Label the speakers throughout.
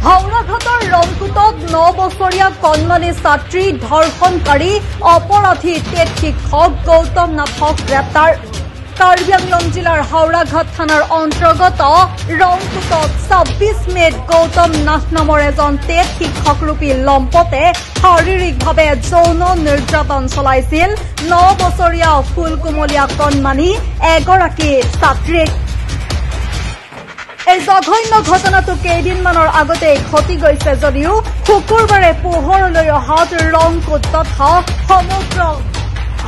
Speaker 1: হাওৰাঘাটৰ ৰংকুটত ৯ বছৰীয়া কণমানি ছাত্ৰী ধৰ্ষণকাৰী অপৰাধী টেট শিক্ষক গৌতম নাথক গ্ৰেপ্তাৰ। কাৰ্বি আংলং জিলাৰ হাওৰাঘাট থানাৰ অন্তৰ্গত ৰংকুটত ২৬ মে'ত গৌতম নাথ নামৰ এজন টেট শিক্ষকৰূপী লম্পটে শাৰীৰিকভাৱে যৌন নিৰ্যাতন চলাইছিল ৯ বছৰীয়া ফুলকুমলীয়া কণমানি এগৰাকী ছাত্ৰীক। এই জঘন্য ঘটনাটো কেইদিনমানৰ আগতে ঘটি গৈছে যদিও শুকুৰবাৰে পোহৰলৈ অহাত ৰংকুট তথা সমগ্ৰ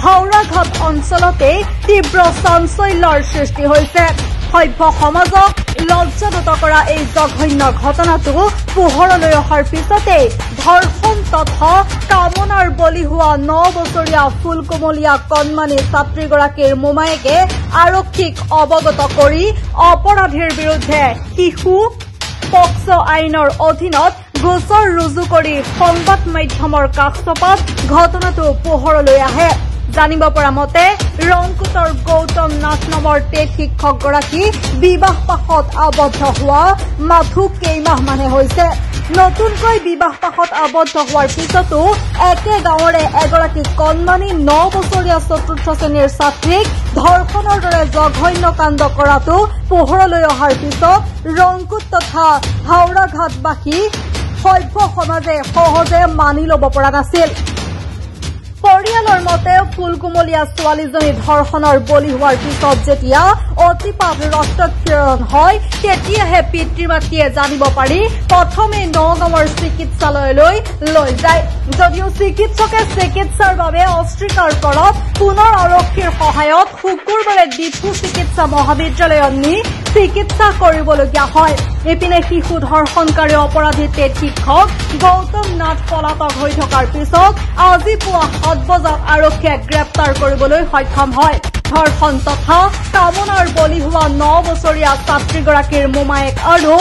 Speaker 1: হাওৰাঘাট অঞ্চলতে তীব্ৰ চাঞ্চল্যৰ সৃষ্টি হৈছে। সভ্য সমাজক লজ্জানত কৰা এই জঘন্য ঘটনাটো পোহৰলৈ অহাৰ পিছতে ধৰ্ষণ তথা কামনাৰ বলি হোৱা ৯ বছৰীয়া ফুলকুমলীয়া কণমানি ছাত্ৰীগৰাকীৰ মোমায়েকে আৰক্ষীক অৱগত কৰি অপৰাধীৰ বিৰুদ্ধে শিশু পক্সো আইনৰ অধীনত গোচৰ ৰুজু কৰি সংবাদ মাধ্যমৰ কাষ চপাত ঘটনাটো পোহৰলৈ আহে। জানিব পৰা মতে ৰংকুটৰ গৌতম নাথ নামৰ টেট শিক্ষকগৰাকী বিবাহ পাশত আবদ্ধ হোৱা মাথো কেইমাহমানহে হৈছে। নতুনকৈ বিবাহ পাশত আবদ্ধ হোৱাৰ পিছতো একে গাঁৱৰে এগৰাকী কণমানি ৯ বছৰীয়া চতুৰ্থ শ্ৰেণীৰ ছাত্ৰীক ধৰ্ষণৰ দৰে জঘন্য কাণ্ড কৰাটো পোহৰলৈ অহাৰ পিছত ৰংকুট তথা হাওৰাঘাটবাসী সভ্য সমাজে সহজে মানি ল'ব পৰা নাছিল। পৰিয়ালৰ মতে ফুলকুমলীয়া ছোৱালীজনী ধৰ্ষণৰ বলি হোৱাৰ পিছত যেতিয়া অতিপাত ৰক্তক্ষৰণ হয় তেতিয়াহে পিতৃ মাতৃয়ে জানিব পাৰি প্ৰথমে নগাঁৱৰ চিকিৎসালয়লৈ লৈ যায়। যদিও চিকিৎসকে চিকিৎসাৰ বাবে অস্বীকাৰ কৰাত পুনৰ আৰক্ষীৰ সহায়ত শুকুৰবাৰে ডিফু চিকিৎসা মহাবিদ্যালয়ত নি চিকিৎসা কৰিবলগীয়া হয়। ইপিনে শিশু ধৰ্ষণকাৰী অপৰাধী টেট শিক্ষক গৌতম নাথ পলাতক হৈ থকাৰ পিছত আজি পুৱা ৭ বজাত আৰক্ষীয়ে গ্ৰেপ্তাৰ কৰিবলৈ সক্ষম হয়। ধৰ্ষণ তথা কামনাৰ বলি হোৱা ৯ বছৰীয়া ছাত্ৰীগৰাকীৰ মোমায়েক আৰু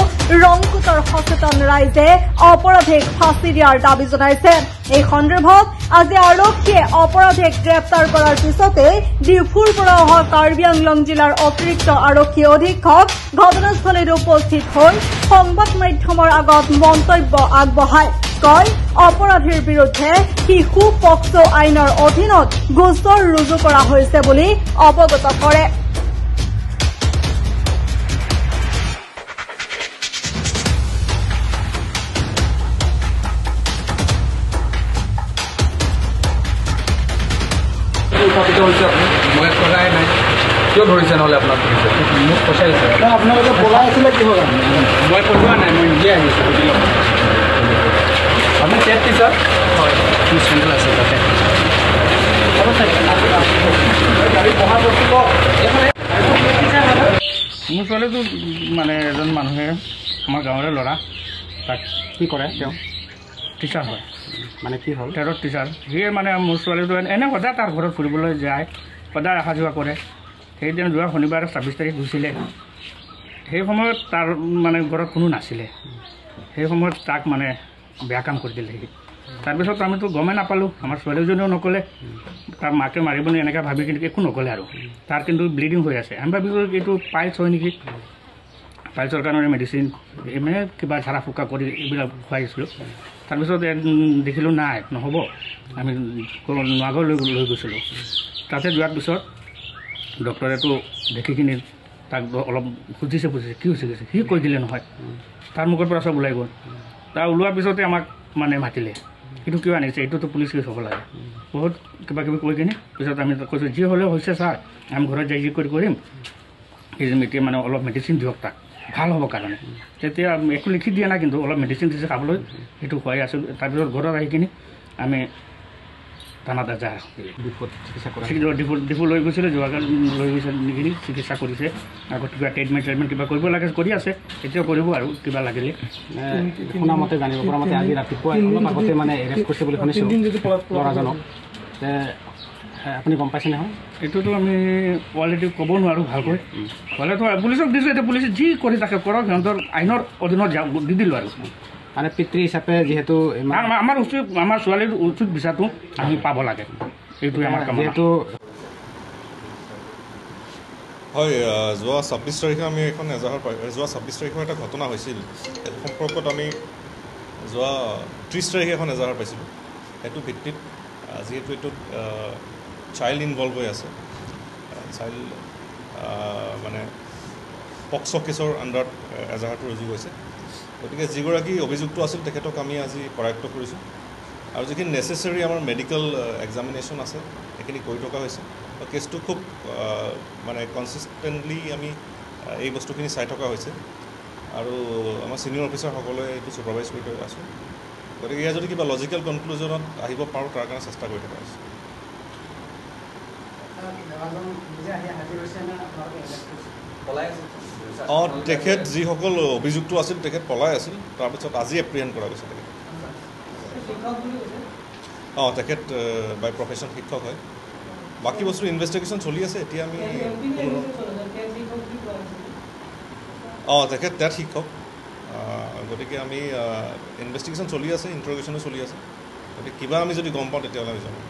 Speaker 1: ৰংকুটৰ সচেতন ৰাইজে অপৰাধীক ফাঁচি দিয়াৰ দাবী জনাইছে। এই সন্দৰ্ভত আজি আৰক্ষীয়ে অপৰাধীক গ্ৰেপ্তাৰ কৰাৰ পিছতে ডিফুৰ পৰা অহা কাৰ্বি আংলং জিলাৰ অতিৰিক্ত আৰক্ষী অধীক্ষক ঘটনাস্থলীত উপস্থিত হৈ সংবাদ মাধ্যমৰ আগত মন্তব্য আগবঢ়ায়। কয়, অপৰাধীৰ বিৰুদ্ধে শিশু পক্সো আইনৰ অধীনত গোচৰ ৰুজু কৰা হৈছে বুলি অৱগত কৰে।
Speaker 2: মই কৰাই নাই, কিয় ধৰিছে নহ'লে আপোনাক ধৰিছে? মোক পচাইছে।
Speaker 3: আপোনালোকে পলাই আছিলে কিহৰ কাৰণে?
Speaker 2: মই পলোৱা নাই, মই নিজে আহিছোঁ। বুজি লওক, আপুনি টেট টিচাৰ হয়,
Speaker 3: মোৰ চেণ্ডেল আছে তাতে।
Speaker 4: মোৰ ছোৱালীটো মানে এজন মানুহে, আমাৰ গাঁৱৰে ল'ৰা, তাক
Speaker 3: কি কৰে তেওঁ?
Speaker 4: টিচাৰ হয়।
Speaker 3: মানে কি হ'ল?
Speaker 4: টেটৰ টিচাৰ। সিয়ে মানে মোৰ ছোৱালীটো এনে সদায় তাৰ ঘৰত ফুৰিবলৈ যায়, সদায় অহা যোৱা কৰে। সেইদিনা যোৱা শনিবাৰে ২৬ তাৰিখ গৈছিলে। সেই সময়ত তাৰ মানে ঘৰত কোনো নাছিলে। সেই সময়ত তাক মানে বেয়া কাম কৰি দিলে সি। তাৰপিছত আমিতো গমেই নাপালোঁ, আমাৰ ছোৱালীজনীও নক'লে, তাৰ মাকে মাৰিব নি এনেকৈ ভাবি কিন্তু একো নক'লে আৰু। তাৰ কিন্তু ব্লিডিং হৈ আছে। আমি ভাবিছোঁ এইটো পাইলছ হয় নেকি, পাইলছৰ কাৰণে মেডিচিন মানে কিবা ঝাৰা ফুকা কৰি এইবিলাক খুৱাইছিলোঁ। তাৰপিছত দেখিলোঁ নাই নহ'ব, আমি নগাঁও লৈ গৈছিলোঁ। তাতে যোৱাৰ পিছত ডক্টৰেতো দেখি কিনি তাক অলপ সুধিছে, কি হৈছে কি হৈছে, সি কৈ দিলে নহয়, তাৰ মুখৰ পৰা চব ওলাই গ'ল। তাৰ ওলোৱাৰ পিছতে আমাক মানে মাতিলে, এইটো কিয় আনিছে, এইটোতো পুলিচ কেছ হ'ব লাগে, বহুত কিবা কিবি কৈ কিনি পিছত আমি কৈছোঁ যি হ'লেও হৈছে ছাৰ, আমি ঘৰত যাই যি কৰি কৰিম, এতিয়া মানে অলপ মেডিচিন দিয়ক তাক ভাল হ'ব কাৰণে। তেতিয়া একো লিখি দিয়া নাই, কিন্তু অলপ মেডিচিন দিছে খাবলৈ, সেইটো খুৱাই আছোঁ। তাৰপিছত ঘৰত আহি কিনি আমি থানাত এজাহাৰ ডিফু লৈ গৈছিলোঁ, যোৱাকালি লৈ গৈছিল নেকি, চিকিৎসা কৰিছে। আকৌ কিবা ট্ৰিটমেণ্ট ট্ৰিটমেণ্ট কিবা কৰিব লাগে কৰি আছে, এতিয়াও কৰিব আৰু কিবা লাগিলে।
Speaker 3: শুনা মতে, জানিব পৰা মতে আজি ৰাতিপুৱা অলপ আগতে মানে এৰেষ্ট কৰিছে বুলি শুনিছোঁ ল'ৰাজনক। আপুনি গম পাইছে নহয়?
Speaker 4: এইটোতো আমি কোৱালিটি ক'ব নোৱাৰোঁ ভালকৈ। ক'লেতো পুলিচক দিছোঁ, এতিয়া পুলিচে যি কৰি থাকে কৰক, সিহঁতৰ আইনৰ অধীনত দি দিলোঁ আৰু।
Speaker 3: মানে পিতৃ হিচাপে যিহেতু
Speaker 4: আমাৰ উচিত, আমাৰ ছোৱালীৰ উচিত বিচাৰটো আমি পাব লাগে, এইটোৱে আমাৰ কাম।
Speaker 3: যিহেতু
Speaker 5: হয়, যোৱা ২৬ তাৰিখে আমি এখন এজাহাৰ পাই, যোৱা ২৬ তাৰিখৰ এটা ঘটনা হৈছিল। সেইটো সম্পৰ্কত আমি যোৱা 30 তাৰিখে এখন এজাহাৰ পাইছিলোঁ। সেইটো ভিত্তিত যিহেতু এইটোত চাইল্ড ইনভলভ হৈ আছে, চাইল্ড মানে পক্স' কেছৰ আণ্ডাৰত এজাহাৰটো ৰুজু হৈছে। গতিকে যিগৰাকী অভিযুক্ত আছিল তেখেতক আমি আজি কৰায়ত্ব কৰিছোঁ আৰু যিখিনি নেচেচেৰী আমাৰ মেডিকেল এক্সামিনেশ্যন আছে সেইখিনি কৰি থকা হৈছে। কেছটো খুব মানে কনচিষ্টেণ্টলি আমি এই বস্তুখিনি চাই থকা হৈছে আৰু আমাৰ ছিনিয়ৰ অফিচাৰসকলে এইটো ছুপাৰভাইজ কৰি থৈ আছোঁ। গতিকে ইয়াৰ যদি কিবা লজিকেল কনক্লুজনত আহিব পাৰোঁ তাৰ কাৰণে চেষ্টা কৰি থকা হৈছে। অঁ, তেখেত যিসকল অভিযুক্ত আছিল তেখেত পলাই আছিল, তাৰপিছত আজি এপ্ৰিহেণ্ড কৰা গৈছে তেখেত। অঁ, তেখেত বাই প্ৰফেশ্যন শিক্ষক হয়। বাকী বস্তু ইনভেষ্টিগেশ্যন চলি আছে এতিয়া। আমি অঁ, তেখেত টেট শিক্ষক, গতিকে আমি ইনভেষ্টিগেশ্যন চলি আছে, ইণ্টাৰগেশ্যনো চলি আছে। গতিকে কিবা আমি যদি গম পাওঁ তেতিয়াহ'লে আমি জনাম।